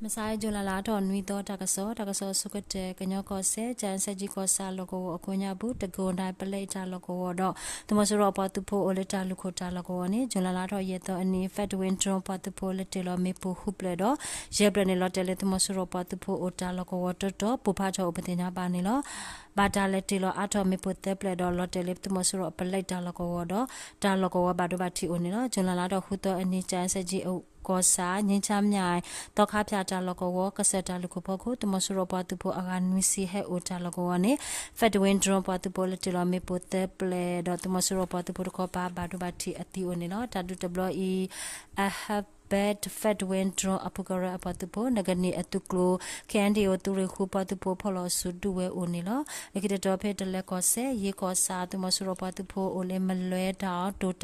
မဆါ June လါထီၣ်နွံသီ တၢ်ကစီၣ်, တၢ်ကစီၣ်အဆိကတၢၢ် ကညီကီၢ်စဲၣ် ကၠဲးစဲးကၠံကီၢ်ဆၣ်လီၢ်ကဝီၤအကိးညါပူၤ တကိၢ်ဒၣ်ပလဲတၢ်လီၢ်ကဝီၤဒီး သုးမီၤစိရိၤပှၤသုးဖိအိၣ်လၢတၢ်လုၢ်ခိၣ်တၢ်လီၢ်ကဝီၤန့ၣ် June လါထီၣ်ယဲၢ်သီအနံၤ Fedwin drone ပှၤသုးဖိလၢတ့ၢ်လီၤမ့ၣ်ပိၢ်ဃုဖျၢၣ်ဒီး ယဲၢ်ဖျၢၣ်န့ၣ် လီၤတဲာ်လၢသုးမီၤစိရိၤပှၤသုးဖိအိၣ်တၢ်လီၢ်ကဝီၤတီတီ ပိၢ်ဖးထီၣ်အိၣ်ပသ့ၣ်ညါဘၣ်န့ၣ်လီၤ. ဘၣ်တၢ်လဲၤတ့ၢ်လီၤအါထီၣ်မ့ၣ်ပိၢ်သၢဖျၢၣ်ဒီး လီၤတဲာ်လၢသုးမီၤစိရိၤအပလဲတၢ်လီၢ်ကဝီၤဒီး တၢ်လီၢ်ကဝီၤဘၣ်ဒိဘၣ်ထံးအိၣ်န့ၣ်လီၤ. June လါထီၣ်ဃုသီအနံၤ ကၠဲးစဲးကၠံကီၢ်ဆၣ် ငြိမ်းချမ်းမြိုင် သီခါဖၠၣ်တၢ်လီၢ်ကဝီၤ ကစၢၢ်တၢ်လုၢ်ခိၣ်ဖီခိၣ် သုးမီၤစိရိၤပှၤသုးဖိအဂၤနွံဆံဟဲအိၣ်တၢ်လီၢ်ကဝီၤန့ၣ် Fedwin drone ပှၤသုးဖိလၢတ့ၢ်လီၤမ့ၣ်ပိၢ်သၢဖျၢၣ်ဒီး သုးမီၤစိရိၤပှၤသုးဖိတခီပၤဘၣ်ဒိဘၣ်ထံးအသံအိၣ်န့ၣ်လီၤ. တၢ်ဒုးတဘျီအံၤ အဟၢဘဲ Fedwin drone အပူၤကရၢအပှၤသုးဖိ နဂ့ၤနံၣ်အသုးကျိၤ KNDO သုးရ့ၣ်ဃုပှၤသုးဖိဖီၣ်လီၤအစုဒုးဝဲအိၣ်န့ၣ်လီၤ. လၢခံတတီၤဖဲတလဲၤကီၢ်စဲၣ် ယ့ၣ်ကီၢ်ဆၣ် သုးမီၤစိရိၤပှၤသုးဖိအိၣ်လၢမလွဲတၢ်အီၣ်တိၤ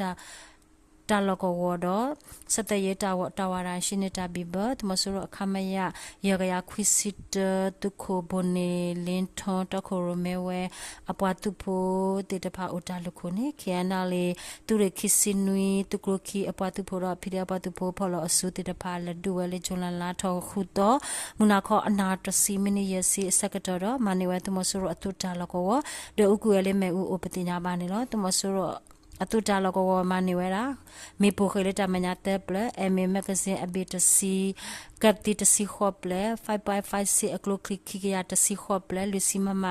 တၢ်လီၢ်ကဝီၤဒီး ဆၢသၢယ့ၣ်တၢ်ဝီတၢ်ဝါရၢ် ရှံန့ၢ်တၢ်ဘံၣ်ဘၢ သုးမီၤစိရိၤ ခမရ ယဲၢ်ကယၤခွံဆံတၢ သုးခိၣ်ဘိၣ်န့ၣ်လ့ထီ တီခိၣ်ရိၣ်မဲဝဲ အပှၤသုးဖိသ့ၣ်တဖၣ်အိၣ်တၢ်လုၢ်ခိၣ်န့ၣ် KNLA သုးရ့ၣ်ခံဆံနွံ သုးကျိၤခံအပှၤသုးဖိဒီး ဖံးဒဲးအပှၤသုးဖိဖီၣ်လီၤအစုသ့ၣ်တဖၣ် လဲၤဒုးဝဲလၢ June လါထီၣ်ဃုသီ မုၢ်နၤခီအနၣ်ရံၣ်တဆံ မံးနံးယဲၢ်ဆံအဆၢကတီၢ်ဒီး မၤန့ၢ်ဝဲသုးမီၤစိရိၤအသုးတၢ်လီၢ်ကဝီၤ ဒီးအူကွံာ်ဝဲလၢမ့ၣ်အူအိၣ်ပသ့ၣ်ညါဘၣ်န့ၣ်လီၤ. သုးမီၤစိရိၤ အသုးတၢ်လီၢ်ကဝီၤမၤန့ၢ်ဝဲဒၣ် မ့ၣ်ပိၢ်ဃ့ၢ်လၢတၢ်မဲာ်ညါသၢဖျၢၣ်, အဲမ့ၣ် magazine အဘ့ၣ်တဆံ, ကၢၣ်သံတဆံဃိးဖျၢၣ်, five point five six အကျိချံခံကယၤတဆံဃိးဖျၢၣ်, လွံၢ်ဆံ MM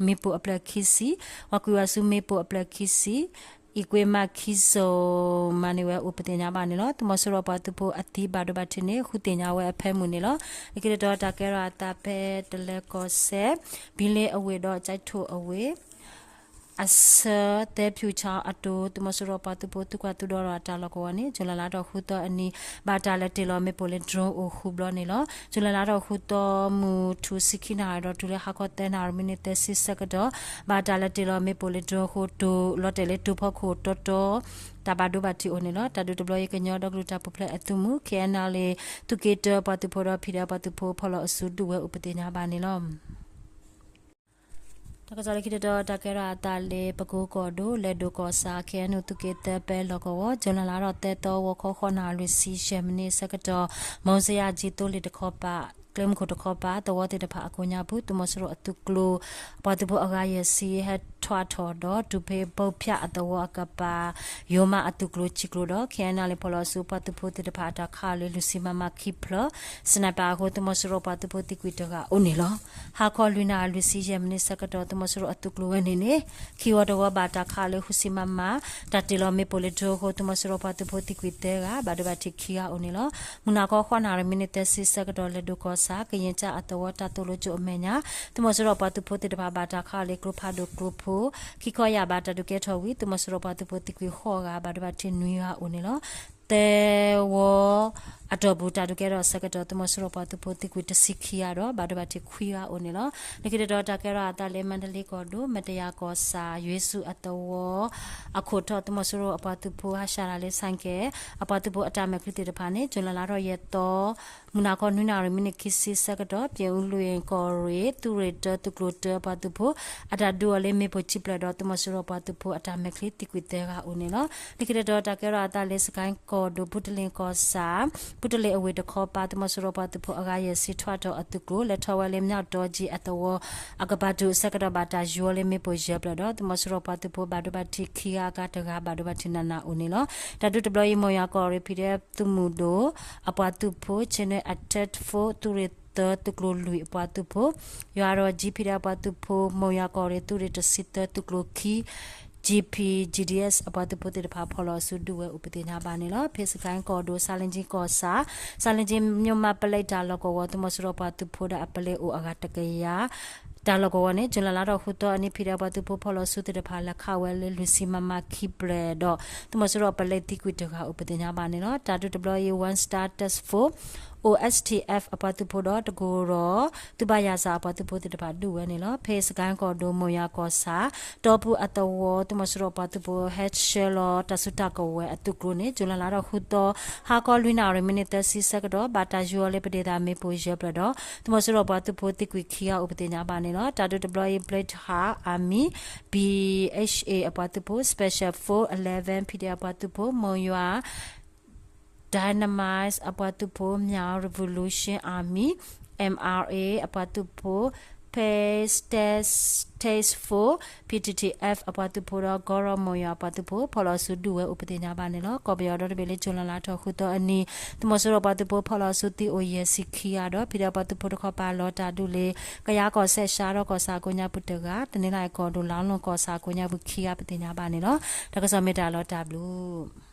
မ့ၣ်ပိၢ်အဖျၢၣ်ခံဆံ, ပှၤကွံာ်ဝဲဆူမ့ၣ်ပိၢ်အဖျၢၣ်ခံဆံ, အံၣ်ကွ့မးခံစိၤ မၤန့ၢ်ဝဲအိၣ်ပသ့ၣ်ညါဘၣ်န့ၣ်လီၤ. သုးမီၤစိရိၤပှၤသုးဖိအသံဘၣ်ဒိဘၣ်ထံးန့ၣ် ဃုသ့ၣ်ညါဝဲအဖၢမုၢ်န့ၣ်လီၤ. လၢခံတတီၤတၢ်ကဲထီၣ်အသးဖဲတလဲၤကီၢ်စဲၣ် ဘံလ့အဝ့ၢ်ဒီး ကၠဲးထိၣ်အဝ့ၢ် အဆၢသဲဖၠူၣ်ဆါအတိၤ သုးမီၤစိရိၤပှၤသုးဖိသုးကွၢ်သုးဒီဒီးအတၢ်လီၢ်ကဝီၤန့ၣ် June လါထီၣ်ဃုသီအနံၤ ဘၣ်တၢ်လဲၤတ့ၢ်လီၤမ့ၣ်ပိၢ်လၢ drone အိၣ်ဃုဘျီန့ၣ်လီၤ. June လါထီၣ်ဃုသီ မုၢ်ထူၣ်ဆံခံနၣ်ရံၣ်ဒီးတုၤလၢဟါခီသၢနၣ်ရံၣ် မံးနံးသၢဆံဆၢကတီၢ် ဘၣ်တၢ်လဲၤတ့ၢ်လီၤမ့ၣ်ပိၢ်လၢ drone အဃိ လီၤတဲာ်လၢတိၤဖီခိၣ်တီတီ တၢ်ဘၣ်ဒိဘၣ်ထံးအိၣ်န့ၣ်လီၤ. တၢ်ဒုးတဘျီအံၤ ကညီဒီကလုာ်တၢ်ပူၤဖျဲးအသုးမုၢ် KNLA သုးက့တၢပှၤသုးဖိဒီး ဖံးဒဲးပှၤသုးဖိဖီၣ်လီၤအစုဒုးဝဲအိၣ်ပသ့ၣ်ညါဘၣ်န့ၣ်လီၤ. တၢ်ကစီၣ်လၢခံတတီၤ တၢ်ကဲထီၣ်အသးလၢ ပကိကီၢ်ဒိၣ် လဲၤဒိၣ်ကီၢ်ဆၣ် KNU သုးက့သၢပဲလီၢ်ကဝီၤ June လါထီၣ်သၢသီ ဂီၤခီဃိးနၣ်ရံၣ်လွံၢ်ဆံယဲၢ်မံးနံးအဆၢကတီၢ် မီၤစယၣ်ကၠံသိလ့ၣ်တခီပၤ ကျဲမုၢ်ခိၣ်တခီပၤ သဝီသ့ၣ်တဖၣ်အကိးညါပူၤ သုးမီၤစိရိၤအသုးကျိၤ ပှၤသုးဖိအဂၤယဲၢ်ဆံ ဟဲထွဲထီၣ်ဒီး တုၤဖဲဘီဖၠၣ်အသဝီအကပၤ ယိၤမးအသုးကျိၤဆံကျိၤဒီး KNLA ဖီၣ်လီၤအစုပှၤသုးဖိသ့ၣ်တဖၣ်အတၢ်ခးအီၤလၢ လွံၢ်ဆံ MM ခံဖျၢၣ် sniper အဃိ သုးမီၤစိရိၤပှၤသုးဖိသံကွံာ်တဂၤအိၣ်န့ၣ်လီၤ. ဟါခီလွံၢ်နၣ်ရံၣ်လွံၢ်ဆံယဲၢ်မံးနံးအဆၢကတီၢ် သုးမီၤစိရိၤအသုးကျိၤဝဲန့ၣ်န့ၣ် ခံဝီတဝီဘၣ်တၢ်ခးအီၤလၢ ဃုဆံ MM တၢ်တ့ၢ်လီၤမ့ၣ်ပိၢ်လၢ drone အဃိ သုးမီၤစိရိၤပှၤသုးဖိသံကွံာ်သၢဂၤ ဘၣ်ဒိဘၣ်ထံးခံဂၤအိၣ်န့ၣ်လီၤ. မုၢ်နၤခီဃိးနၣ်ရံၣ် မံးနံးသၢဆံဆၢကတီၢ် လဲၤဒိၣ်ကီၢ်ဆၣ် ကယ့ၣ်ကၠၣ်အသဝီတၢ်သိၣ်လိကၠိအမဲာ်ညါ သုးမီၤစိရိၤပှၤသုးဖိသ့ၣ်တဖၣ်ဘၣ်တၢ်ခးအီၤလၢကျိဖးဒိၣ်ကျိဖိ ခံခီယာ်ဘၣ်တၢ်ဒုးကဲထီၣ်ဝံၤ သုးမီၤစိရိၤပှၤသုးဖိသံကွံာ်ဃိးဂၤ ဘၣ်ဒိဘၣ်ထံးနွံဂၤအိၣ်န့ၣ်လီၤ. သၢဝီအတီၢ်ပူၤတၢ်ဒုးကဲထီၣ်အဆၢကတီၢ် သုးမီၤစိရိၤပှၤသုးဖိသံကွံာ်တဆံခံဂၤဒီး ဘၣ်ဒိဘၣ်ထံးခွံဂၤအိၣ်န့ၣ်လီၤ. လၢခံတတီၤတၢ်ကဲထီၣ်အသးလၢ မါတလ့ကီၢ်ဒိၣ် မတယၤကီၢ်ဆၣ် ယွ့ၣ်ဆူၣ်အသဝီ အခိၣ်ထီၣ် သုးမီၤစိရိၤအပှၤသုးဖိဟးဆှဲးတၢ်လၢ ဆိုင်ကယ် အပှၤသုးဖိအတၢ်မဲာ်ချံသ့ၣ်တဖၣ်န့ၣ် June လါထီၣ်ယဲၢ်သီ မုၢ်နၤခီနွံနၣ်ရံၣ် မံးနံးခံဆံဆၢကတီၢ် ပၠဲးအူလွံၢ်ကီၢ်ရ့ၣ် သုးရ့ၣ်တၢ သုးကျိၤတၢ အပှၤသုးဖိ အတၢ်ဒုးအီၤလၢမ့ၣ်ပိၢ်ခံဖျၢၣ်ဒီး သုးမီၤစိရိၤပှၤသုးဖိအတၢ်မဲာ်ချံသံကွံာ်သၢဂၤအိၣ်န့ၣ်လီၤ. လၢခံတတီၤတၢ်ကဲထီၣ်အသးလၢ စကဲကီၢ်ဒိၣ် ဘုတလ့ၣ်ကီၢ်ဆၣ် ဘုတလ့ၣ်အဝ့ၢ်တခီပၤ သုးမီၤစိရိၤပှၤသုးဖိအဂၤယဲၢ်ဆံထွဲထီၣ်အသုးကျိၤ လဲၤထီၣ်ဝဲလၢ မၠၣ်တီကၠံအသဝီ အကပၤတုၤအဆၢကတီၢ်ဘၣ်တၢ်ယူၤအီၤလၢမ့ၣ်ပိၢ်ယဲၢ်ဖျၢၣ်ဒီး သုးမီၤစိရိၤပှၤသုးဖိဘၣ်ဒိဘၣ်ထံးခံဂၤအဂၤတဂၤဘၣ်ဒိဘၣ်ထံးနးနးအိၣ်န့ၣ်လီၤ. တၢ်ဒုးတဘျီအံၤ မိၢ်ယွၤကီၢ်ရ့ၣ် ဖံးဒဲးသုးမုၢ်ဒိၣ် အပှၤသုးဖိ Chinook Attack Force သုးရ့ၣ်သၢ သုးကျိၤလွံၢ်အပှၤသုးဖိ ယွၤဒီး G P ဒီးအပှၤသုးဖိ မိၢ်ယွၤကီၢ်ရ့ၣ် သုးရ့ၣ်တဆံသၢ သုးကျိၤခံ G P G D S အပှၤသုးဖိသ့ၣ်တဖၣ် ဖီၣ်လီၤအစုဒုးဝဲအိၣ်ပသ့ၣ်ညါဘၣ်န့ၣ်လီၤ. ဖဲစကဲကီၢ်ဒိၣ် ဆါလ့ကၠံကီၢ်ဆၣ် ဆါလ့ကၠံ မၠိၣ်မးပလဲတၢ်လီၢ်ကဝီၤ သုးမီၤစိရိၤပှၤသုးဖိဒီးအပလဲအိၣ်အဂၤတကယၤ တၢ်လီၢ်ကဝီၤန့ၣ် ဇွန်လလါထီၣ်ဃုသီအနံၤ ဖံးဒဲးပှၤသုးဖိဖီၣ်လီၤဆူသ့ၣ်တဖၣ် လဲၤခးဝဲလၢလွံၢ်ဆံ MM ခံဖျၢၣ်ဒီး သုးမီၤစိရိၤအပလဲသံကွံာ်တဂၤအိၣ်ပသ့ၣ်ညါဘၣ်န့ၣ်လီၤ. တၢ်ဒုးတဘျီအံၤ One Star Task Force O S T F အပှၤသုးဖိဒီးတကိၢ်ဒီး သုးဘၣ်ယၢ်စၢ်အပှၤသုးဖိသ့ၣ်တဖၣ်ဒုးဝဲန့ၣ်လီၤ. ဖဲစကဲကီၢ်ဒိၣ် မိၢ်ယွၤကီၢ်ဆၣ် တီပူအသဝီ သုးမီၤစိရိၤပှၤသုးဖိဟဲဆှၢလီၤ တၢ်စုတၢ်ကဝဲၤအသုးကျိၤန့ၣ် ဇွန်လလါထီၣ်ဃုသီ ဟါခီလွံၢ်နၣ်ရံၣ် မံးနံးသၢဆံဆၢကတီၢ် ဘၣ်တၢ်ယူၤအီၤလၢပဒ့ၣ်သးမ့ၣ်ပိၢ်ယဲၢ်ဖျၢၣ်ဒီး သုးမီၤစိရိၤပှၤသုးဖိသံကွံာ်ခံဂၤအိၣ်ပသ့ၣ်ညါဘၣ်န့ၣ်လီၤ. တၢ်ဒုးတဘျီအံၤ Black Hawk Army B H A အပှၤသုးဖိ Special Force eleven P D F အပှၤသုးဖိ မိၢ်ယွၤ Dynamite အပှၤသုးဖိ, Myaw Revolution Army, M R A အပှၤသုးဖိ, Pace Task Force, P T T F အပှၤသုးဖိဒီး ကီၢ်ရီမီယီၤအပှၤသုးဖိ ဖီၣ်လီၤဆူဒုးဝဲအိၣ်ပသ့ၣ်ညါဘၣ်န့ၣ်လီၤ. ကီၢ်ပယီၤဒီတဘ့ၣ်လၢ ကၠူၤလါလါထီၣ်ဃုသီအနံၤ သုးမီၤစိရိၤပှၤသုးဖိဖီၣ်လီၤဆူသံအိၣ်ယဲၢ်ဆံခံဂၤဒီး ဖံးဒီးပှၤသုးဖိတခီပၤ လီၤတၢ်ဒုးလၢ ကယၤကီၢ်စဲၣ် ရှါဒီးကီၢ်ဆၣ်ကိးညါပူၤတဂၤ, သန့လၢ်ကီၢ်ဒိၣ် လါလူၢ်ကီၢ်ဆၣ်ကိးညါပူၤခံဂၤ ပသ့ၣ်ညါဘၣ်န့ၣ်လီၤ. တၢ်ကစီၣ်မ့ၢ်တၢ်လီၤတၢ်ဘျုး